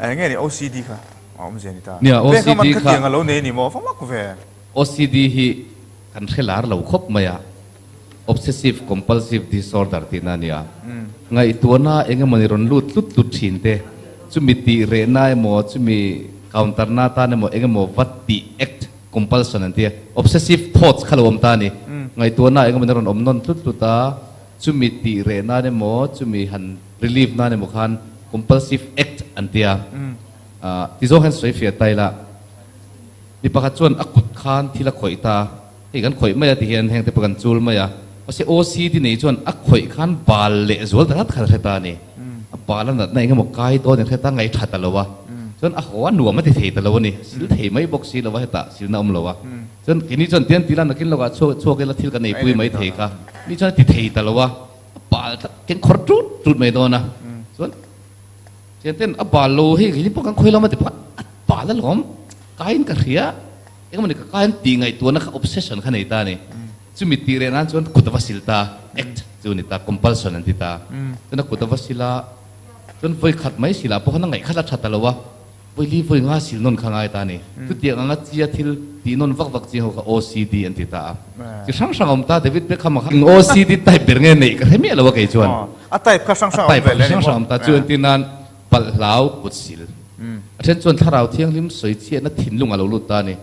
Enge ni OCD kha a awm zia ni ta. Nia, Bank a OCD man kha. Khatiang a lo nei a ni maw? Va mak ve. OCD hi kan hre lar lo khawp mai a, Obsessive Compulsive Disorder tihna a ni a. Ngaihtuahna eng emawni rawn lut tlut tlut thin te, chumi tih rehna emaw, chumi counter na atan emaw eng emaw va tih act, compulsion an ti a. Obsessive thoughts kha lo awm ta a ni. Ngaihtuahna eng emawni rawn awm nawn tlut tlut a, chumi tih reh nan emaw, chumi han relief nan emaw khan compulsive act an ti a. Ti zawng hian sawi fiah ta ila, mi pakhat chuan a kut khan thil a khawih ta a, hei kan khawih mai a ti hian heng te pawh kan chul mai a, mahse OCD nei chuan a khawih khan bal leh zual ta tlat khan a hre ta a ni. A bal a natna eng emaw kai dawn in hre ta, ngaih tha ta lo a, chuan a haw a nuam a ti thei ta lo a ni, sil thei mai bawk si lo a, hetah silna awm lo a. Chuan keini chuan tian tila nakin lawkah chhuak chhuak ila thil kan eipui mai thei kha, mi chuan a ti thei ta lo a, a bal tlat keng khawr tut tut mai dawn a, chuan thian ten a bal lo hei keini pawh kan khawi lawm a ti pawh a bal alawm kaiin ka hria engemaw ni ka kaiin tih ngaihtuahna kha obsession kha nei ta a ni, chumi tih reh nan chuan kut a va sil ta, act chu a ni ta, compulsion an ti ta, chuan a kut a va sil a, chuan vawi khat mai silah pawh khan a ngaih khat a tha ta lo a. Vawi vawi nga sil nawn kha ngai ta a ni. Chutiang anga chia thil tih nawn vak vak chi ho kha OCD an ti ta a. Chi hrang hrang a awm ta, David Beckham a kha eng OCD type ber nge neih ka hre miah lo a kei chuan. A type kha hrang hrang a awm ve le a ni maw? A type kha hrang hrang a awm ta, chu entir nan palh hlau kut sil. A then chuan Thlarau Thianghlim sawi chhiatna thinlung a lo lut ta a ni.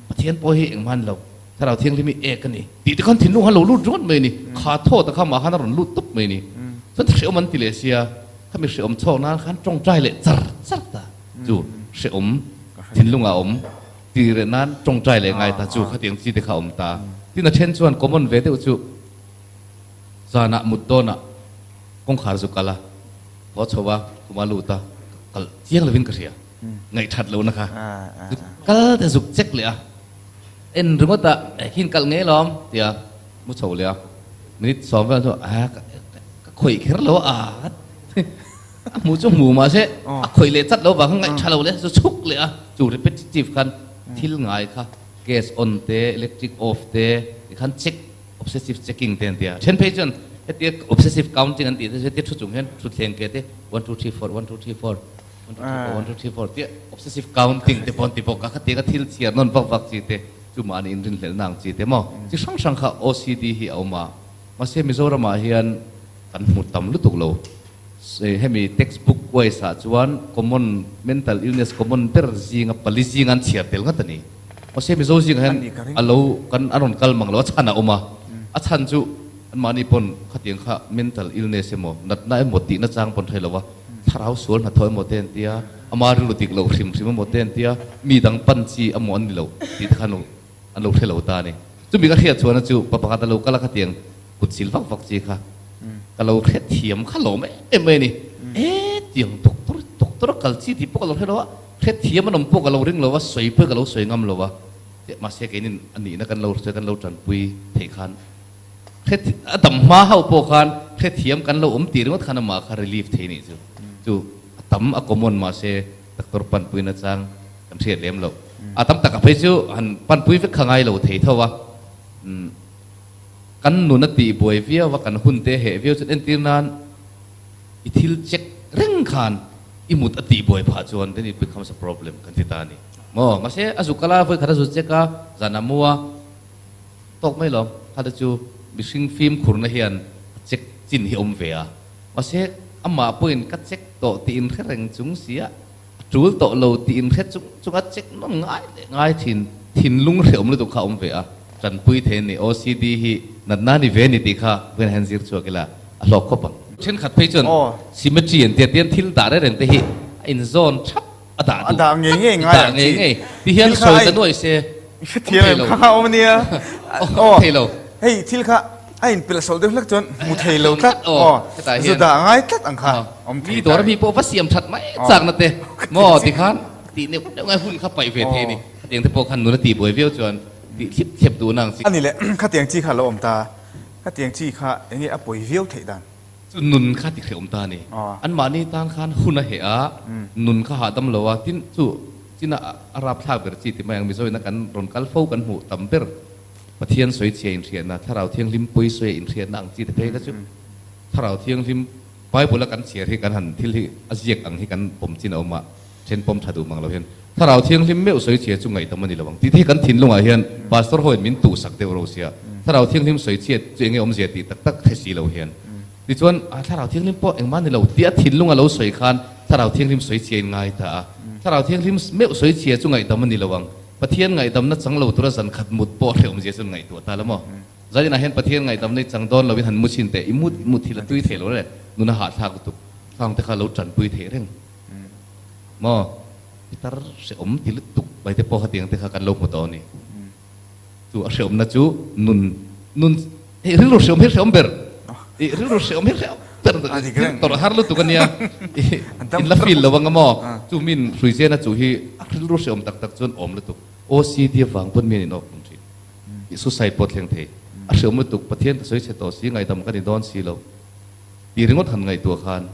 Pathian pawh hi engmah a ni lo, Thlarau Thianghlim hi ek a ni tih te khan thinlung a lo lut ringawt mai a ni. Kha thaw ta kha mah khan a rawn lut tawp mai a ni. Chuan hrehawm an ti leh sia. Khami hrehawm chhawk nan khan tawngtai leh char char ta chu hrehawm thinlung a awm ti reh nan tawngtai leh ngai ta chu khatiang chi te kha a awm ta. Tin a then chuan common ve deuh chu zanah mut dawnah kawngkhar zu kal a, haw chho a, khuma lut a, ka kal chiang lovin ka hria, ngaihthat lohna kha zu kal te zuk check leh a, en ringawt a, hin kalh ngei lawm tia mu chho leh a, minute sawm vel chu a ka khawih kher lo a a hmu chu hmu mahse a khawih leh chat lo vang kha ngaih tha lo leh chu chhuk leh a chu repetitive khan thil ngai kha gas on te electric off te tikhan check obsessive checking te an ti a then phei chuan hetia obsessive counting an tih te chu hetia thu chung hian thutthleng ke te one two three four one two three four one two three four one two three four tia obsessive counting te pawh an ti bawk a khatianga thil chhiar nawn vak vak chi te chu mahni inrinhlelhna ang chi te maw chi hrang hrang kha OCD hi a awm a. Mahse Mizoramah hian kan hmu tam lutuk lo. Hemi textbook wise ah chuan common mental illness common ber zinga pali zinga an chhiar tel ngat a ni. Mahse Mizo zingah hian a lo kan a rawn kal mang lo a chhan a awm a. A chhan chu anmahni pawn khatiang kha mental illness emaw natna emaw tihna chang pawn hre lo a, thlarau sual hnathawh emaw te an tia, ama rilru dik loh hrim hrim emaw te an tia, mi dang pan chi emaw an ni lo tih te kha an lo hre lo ta a ni. Chumi ka hriat chhuahna chu pa pakhat a lo kal a khatiang kut sil vak vak chi kha ka lo hre thiam kha lawm em mai a ni. E tiang doctor doctor a kal chi tih pawh ka lo hre lo a, hre thiam an awm pawh ka lo ring lo a, sawi pawh ka lo sawi ngam lo a, mahse keinin a nihna kan lo hria kan lo tanpui theih khan hre a dam hma ho pawh khan hre thiam kan lo awm tih ringawt khan amah kha relief thei nih chu. Chu a tam a common mahse doctor panpuina chang kan hriat lem loh. A tam tak a phei chu han panpui vek kha ngai lo thei tho a. Kan nun a tih buai viau a, kan hun te heh viau chuan entir nan i thil check reng khan i mut a tih buai phah chuan then it becomes a problem kan ti ta a ni. Maw? Mahse a zu kal a, vawi khat a zu check a, zan a mu a, tawk mai lawm. Kha te chu mihring fimkhurna hian a check chin hi a awm ve a. Mahse amah pawhin ka check tawh tih inhre reng chung sia, A tul tawh lo tih inhre chung chung a check nawn ngai leh ngai thin, thinlung hrehawm lutuk kha a awm ve a, tanpui thei a ni. OCD hi natna ni ve a ni tih kha vawiin hian zir chhuak ila a hlawk khawp ang. Thenkhat phei chuan symmetry an tia tian thil dah reng reng te hi a inzawn thap a dah duh tlat, a dah ngei ngei ti hian sawi ta nuai se awm thei lo, awm thei lo. Hei thil kha A inpilh sawlh deuh hlek chuan hmu thei lo tlat aw, zu dah ngai tlat ang kha awm thei ta. Mi dawr mi pawh va siam that mai chakna te maw tikhan tih neuh neuh ngai hun kha paih ve thei a ni. Khatiang te pawh khan nuna tih buai viau chuan tih thlip thlep duhna ang chi. A ni le, khatiang chi kha a lo awm ta, khatiang chi kha eng nge a pawi viau theih dan? Chu nun kha ti hrehawm ta a ni. Anmahni tan khan hun a heh a, nun kha hahdam lo a, tin chu china a rapthlak ber chi ti mai ang Mizoina kan rawn kal fo kan hmuh tam ber. Pathian sawi chhia inhriatna, Thlarau Thianghlim pawi sawi inhriatna ang chi te phei kha chu Thlarau Thianghlim Bible a kan chhiar hi kan han thil hi a ziak ang hi kan pawm chin a awm a. Then pawm tha duh mang lo hian Thlarau Thianghlim meuh sawi chhia chu ngaihdam a ni lo ang tih te hi kan thinlungah hian Pastor hoin min tuhsak deuh ro sia. Thlarau Thianghlim sawi chhiat chu enge awmzia tih tak tak hre si lo hian. Tichuan a Thlarau Thianghlim pawh engmah ni lo tih a thinlunga lo sawi khan Thlarau Thianghlim sawi chhia in ngai ta a. Thlarau Thianghlim meuh sawi chhia chu ngaihdam a ni lo ang. Pathian ngaihdamna chang lo tura zan khat mut pawh hre awmzia chu ngaihtuah ta la maw? Zaninah hian Pathian ngaihdamna i chang dawn loin han mu chhin teh i mut mut hi la tui thei lo le nuna hahthlak lutuk khang te kha lo tanpui theih reng maw? Pitar hrehawm ti lutuk mai te pawh khatiang te kha kan lo hmu tawh a ni. Chu a hrehawmna chu nun nun hei rilru hrehawm hi hrehawm ber i rilru hrehawm hi hrehawm ber tawrh har lutuk a nia i in la feel lo anga maw chu min hrui zena chu hi a rilru hrehawm tak tak chuan awm lutuk OCD avang pawn mi an in awk tum thin i suicide pawh thleng thei a hrehawm lutuk Pathian ka sawi chhe tawh si ngaihdam ka ni dawn si lo tih ringawt han ngaihtuah khan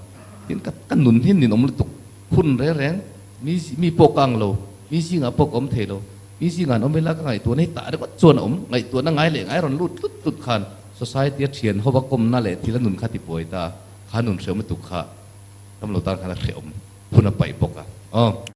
tin ka ka nun hi ninawm lutuk hun reng reng mi mi pawh ka ang lo mi zingah pawh ka awm thei lo Mi zingah an awm ila ka ngaihtuahna hi tah ringawt chuan a awm. Ngaihtuahna ngai leh ngai rawn lut tlut tlut khan society a thian hova kawmna leh thil a nun kha tibuai ta. Kha nun hrehawm lutuk kha damlo tan khan a hrehawm hun a paih bawk a. Aw.